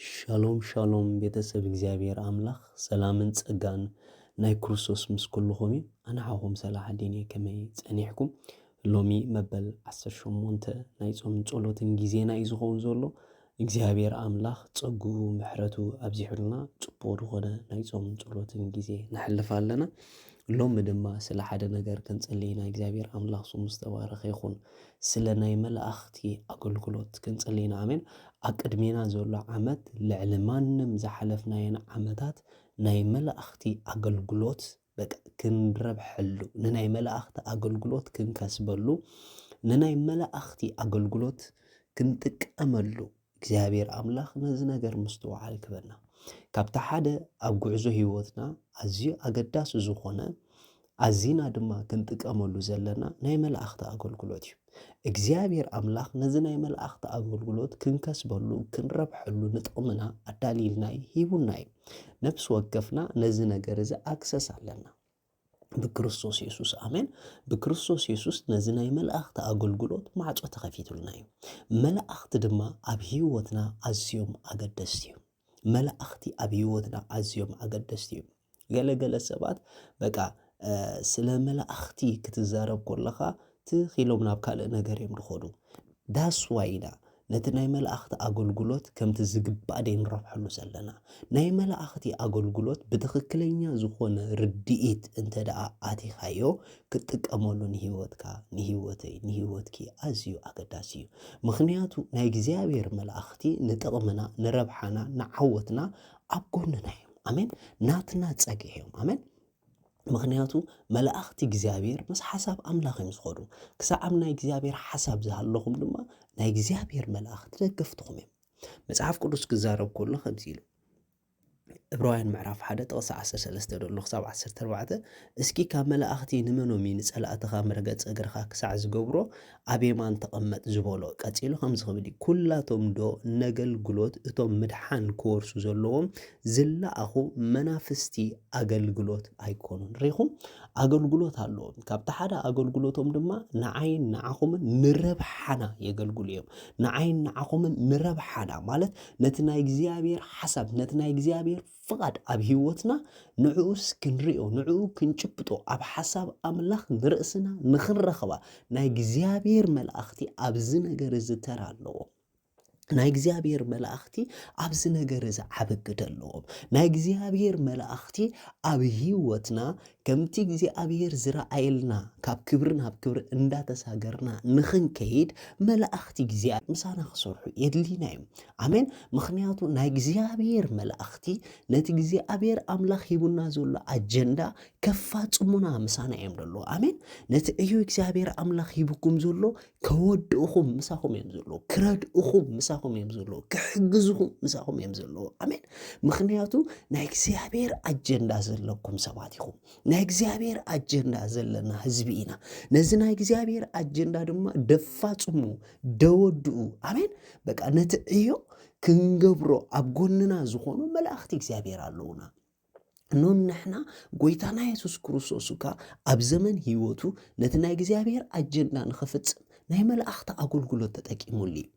ሻሎም ሻሎም ቤተሰብ እግዚኣብሔር ኣምላኽ ሰላምን ጸጋን ናይ ክርስቶስ ምስ ኩልኹም እዩ። ኣነ ሓኹም ሰላሓዲን እየ። ከመይ ጸኒሕኩም? ሎሚ መበል ዓሰርተ ሸሞንተ ናይ ጾምን ጸሎትን ግዜና እዩ ዝኸውን ዘሎ። እግዚኣብሔር ኣምላኽ ጸግኡ ምሕረቱ ኣብዚሑልና ጽቡቕ ዝኾነ ናይ ጾምን ጸሎትን ግዜ ነሕልፍ ኣለና። ሎሚ ድማ ስለ ሓደ ነገር ክንጽሊ ኢና። እግዚኣብሔር ኣምላኽ ስሙ ዝተባረኸ ይኹን። ስለ ናይ መላእኽቲ ኣገልግሎት ክንጽሊ ኢና። ኣሜን። ኣብ ቅድሜና ዘሎ ዓመት ልዕሊ ማንም ዝሓለፍናየን ዓመታት ናይ መላእኽቲ ኣገልግሎት በቃ ክንረብሐሉ፣ ንናይ መላእኽቲ ኣገልግሎት ክንከስበሉ፣ ንናይ መላእኽቲ ኣገልግሎት ክንጥቀመሉ እግዚኣብሔር ኣምላኽ ነዚ ነገር ምስትውዓል ክበና። ካብቲ ሓደ ኣብ ጉዕዞ ህይወትና ኣዝዩ ኣገዳሲ ዝኾነ ኣዚና ድማ ክንጥቀመሉ ዘለና ናይ መላእኽቲ ኣገልግሎት እዩ። እግዚኣብሔር ኣምላኽ ነዚ ናይ መላእኽቲ ኣገልግሎት ክንከስበሉ፣ ክንረብሐሉ፣ ንጥቕምና ኣዳሊልና እዩ፣ ሂቡና እዩ። ነፍሲ ወከፍና ነዚ ነገር እዚ ኣክሰስ ኣለና። ብክርስቶስ የሱስ ኣሜን። ብክርስቶስ የሱስ ነዚ ናይ መላእኽቲ ኣገልግሎት ማዕጾ ተኸፊቱልና እዩ። መላእኽቲ ድማ ኣብ ህይወትና ኣዝዮም ኣገደስቲ እዮም። መላእኽቲ ኣብ ህይወትና ኣዝዮም ኣገደስቲ እዮም። ገለ ገለ ሰባት በቃ ስለ መላእኽቲ ክትዛረብ ከለኻ ትኽ ኢሎም ናብ ካልእ ነገር እዮም ዝኸዱ። ዳስዋይ ኢና ነቲ ናይ መላእኽቲ ኣገልግሎት ከምቲ ዝግባእ ደይንረብሐሉ ዘለና። ናይ መላእኽቲ ኣገልግሎት ብትኽክለኛ ዝኾነ ርድኢት እንተ ደኣ ኣቲኻዮ ክትጥቀመሉ ንህይወትካ፣ ንህይወተይ፣ ንህይወትኪ ኣዝዩ ኣገዳሲ እዩ። ምኽንያቱ ናይ እግዚኣብሔር መላእኽቲ ንጥቕምና፣ ንረብሓና፣ ንዓወትና ኣብ ጎንና እዮም። ኣሜን። ናትና ጸግዒ እዮም። ኣሜን። ምኽንያቱ መላእኽቲ እግዚኣብሔር ምስ ሓሳብ ኣምላኽ እዮም ዝኸዱ። ክሳዕ ኣብ ናይ እግዚኣብሔር ሓሳብ ዝሃለኹም ድማ ናይ እግዚኣብሔር መላእኽቲ ደገፍትኹም እዮም። መጽሓፍ ቅዱስ ክዛረብ ከሎ ከምዚ ኢሉ ዕብራውያን ምዕራፍ ሓደ ጥቕሲ ዓሰርተ ሰለስተ ደሎ ክሳብ ዓሰርተ ኣርባዕተ እስኪ ካብ መላእኽቲ ንመኖም እዩ ንጸላእትኻ መርገጽ እግርኻ ክሳዕ ዝገብሮ ኣብ የማን ተቐመጥ ዝበሎ ቀጺሉ ከምዚ ክብል እዩ ኩላቶም ዶ ነገልግሎት እቶም ምድሓን ክወርሱ ዘለዎም ዝለኣኹ መናፍስቲ ኣገልግሎት ኣይኮኑን። ሪኹም ኣገልግሎት ኣለዎም። ካብቲ ሓደ ኣገልግሎቶም ድማ ንዓይን ንዓኹምን ንረብሓና የገልግሉ እዮም። ንዓይን ንዓኹምን ንረብሓና ማለት ነቲ ናይ እግዚኣብሔር ሓሳብ ነቲ ናይ እግዚኣብሔር ፍቓድ ኣብ ህይወትና ንዕኡስ ክንሪኦ ንዕኡ ክንጭብጦ ኣብ ሓሳብ ኣምላኽ ንርእስና ንኽንረኽባ ናይ እግዚኣብሔር መላእኽቲ ኣብዚ ነገር እዚ ተራ ኣለዎም። ናይ እግዚኣብሔር መላእኽቲ ኣብዚ ነገር እዚ ዓቢ ግደ ኣለዎም። ናይ እግዚኣብሔር መላእኽቲ ኣብ ህይወትና ከምቲ እግዚኣብሔር ዝረኣየልና ካብ ክብሪ ናብ ክብሪ እንዳተሳገርና ንኽንከይድ መላእኽቲ እግዚኣብሔር ምሳና ክሰርሑ የድልዩና እዮም። ኣሜን። ምኽንያቱ ናይ እግዚኣብሔር መላእኽቲ ነቲ እግዚኣብሔር ኣምላኽ ሂቡና ዘሎ ኣጀንዳ ከፋጽሙና ምሳና እዮም ዘለዉ። ኣሜን። ነቲ ዕዮ እግዚኣብሔር ኣምላኽ ሂብኩም ዘሎ ከወድእኹም ምሳኹም እዮም ዘለዉ፣ ክረድእኹም ምሳኹም እዮም ዘለዉ፣ ክሕግዝኹም ምሳኹም እዮም ዘለዉ። ኣሜን። ምኽንያቱ ናይ እግዚኣብሔር ኣጀንዳ ዘለኩም ሰባት ኢኹም። ናይ እግዚኣብሔር ኣጀንዳ ዘለና ህዝቢ ኢና። ነዚ ናይ እግዚኣብሔር ኣጀንዳ ድማ ደፋጽሙ፣ ደወድኡ። ኣሜን። በቃ ነቲ ዕዮ ክንገብሮ ኣብ ጎንና ዝኾኑ መላእኽቲ እግዚኣብሔር ኣለዉና። ኖን ንሕና ጎይታና የሱስ ክርስቶስ እካ ኣብ ዘመን ህይወቱ ነቲ ናይ እግዚኣብሔር ኣጀንዳ ንኽፍጽም ናይ መላእኽቲ ኣገልግሎት ተጠቂሙሉ እዩ።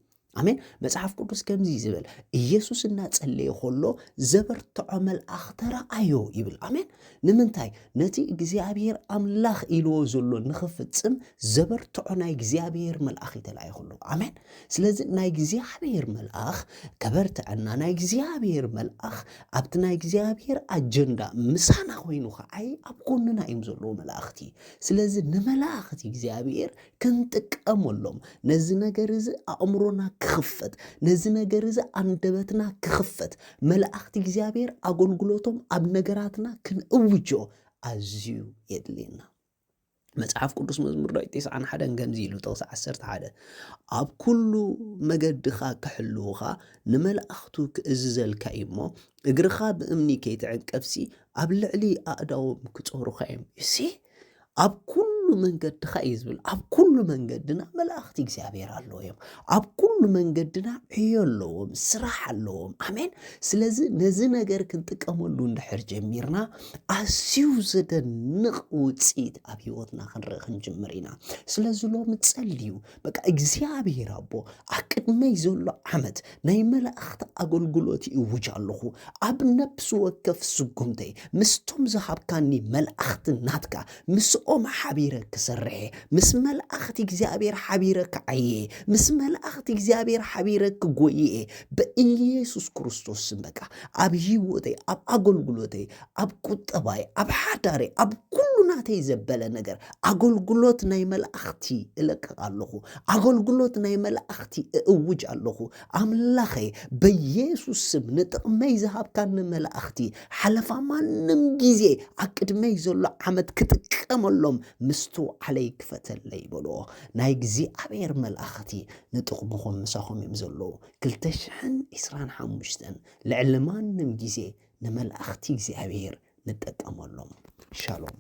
ኣሜን። መጽሓፍ ቅዱስ ከምዚ እዩ ዝብል፣ ኢየሱስ እናጸለየ ከሎ ዘበርትዖ መልኣኽ ተረኣዮ ይብል። ኣሜን። ንምንታይ? ነቲ እግዚኣብሔር ኣምላኽ ኢልዎ ዘሎ ንኽፍጽም ዘበርትዖ ናይ እግዚኣብሔር መልኣኽ እዩ ተላኢኹ ኣሎ። ኣሜን። ስለዚ ናይ እግዚኣብሔር መልኣኽ ከበርትዐና፣ ናይ እግዚኣብሔር መልኣኽ ኣብቲ ናይ እግዚኣብሔር ኣጀንዳ ምሳና ኮይኑ ከዓይ ኣብ ጎንና እዮም ዘለዉ መላእኽቲ። ስለዚ ንመላእኽቲ እግዚኣብሔር ክንጥቀመሎም፣ ነዚ ነገር እዚ ኣእምሮና ክኽፈት፣ ነዚ ነገር እዚ ኣንደበትና ክኽፈት፣ መላእኽቲ እግዚኣብሔር ኣገልግሎቶም ኣብ ነገራትና ክንእውጆ ኣዝዩ የድልየና። መጽሓፍ ቅዱስ መዝሙር ዳዊት ተስዓን ሓደን ከምዚ ኢሉ ጥቕሲ ዓሰርተ ሓደ ኣብ ኩሉ መገድኻ ክሕልውኻ ንመላእኽቱ ክእዝዘልካ እዩ እሞ እግርኻ ብእምኒ ከይትዕንቀፍሲ ኣብ ልዕሊ ኣእዳዎም ክጾሩኻ እዮም። እሲ ኣብ ኩሉ መንገድኻ እዩ ዝብል። ኣብ ኩሉ መንገድና መላእኽቲ እግዚኣብሔር ኣለዉ እዮም። ኣብ ኩሉ መንገድና ዕዮ ኣለዎም፣ ስራሕ ኣለዎም። ኣሜን። ስለዚ ነዚ ነገር ክንጥቀመሉ እንድሕር ጀሚርና ኣዝዩ ዘደንቕ ውፅኢት ኣብ ህይወትና ክንርኢ ክንጅምር ኢና። ስለዚ ሎሚ ጸልዩ፣ በቃ እግዚኣብሔር ኣቦ ኣብ ቅድመይ ዘሎ ዓመት ናይ መላእኽቲ ኣገልግሎት ይእውጅ ኣለኹ። ኣብ ነፍሲ ወከፍ ስጉምተይ ምስቶም ዝሃብካኒ መላእኽቲ ናትካ ምስኦም ሓቢረ ክሰርሕ እየ። ምስ መላእኽቲ እግዚኣብሔር ሓቢረ ክዓየ እየ። ምስ መላእኽቲ እግዚኣብሔር ሓቢረ ክጎይ እየ። ብኢየሱስ ክርስቶስ ስም በቃ ኣብ ህይወተይ፣ ኣብ ኣገልግሎተይ፣ ኣብ ቁጠባይ፣ ኣብ ሓዳረይ፣ ኣብ ኩሉ ናተይ ዘበለ ነገር ኣገልግሎት ናይ መላእኽቲ እለቅቕ ኣለኹ። ኣገልግሎት ናይ መላእኽቲ እእውጅ ኣለኹ። ኣምላኸይ በኢየሱስ ስም ንጥቕመይ ዝሃብካኒ መላእኽቲ ሓለፋ ማንም ግዜ ኣብ ቅድመይ ዘሎ ዓመት ክጥቀመሎም ምስትውዓለይ ክፈተለይ በልዎ። ናይ እግዚኣብሔር መላእኽቲ ንጥቕምኹም ምሳኹም እዮም ዘለዉ። ክልተ ሽሕን ዕስራን ሓሙሽተን ልዕሊ ማንም ግዜ ንመላእኽቲ እግዚኣብሔር ንጠቀመሎም። ሻሎም።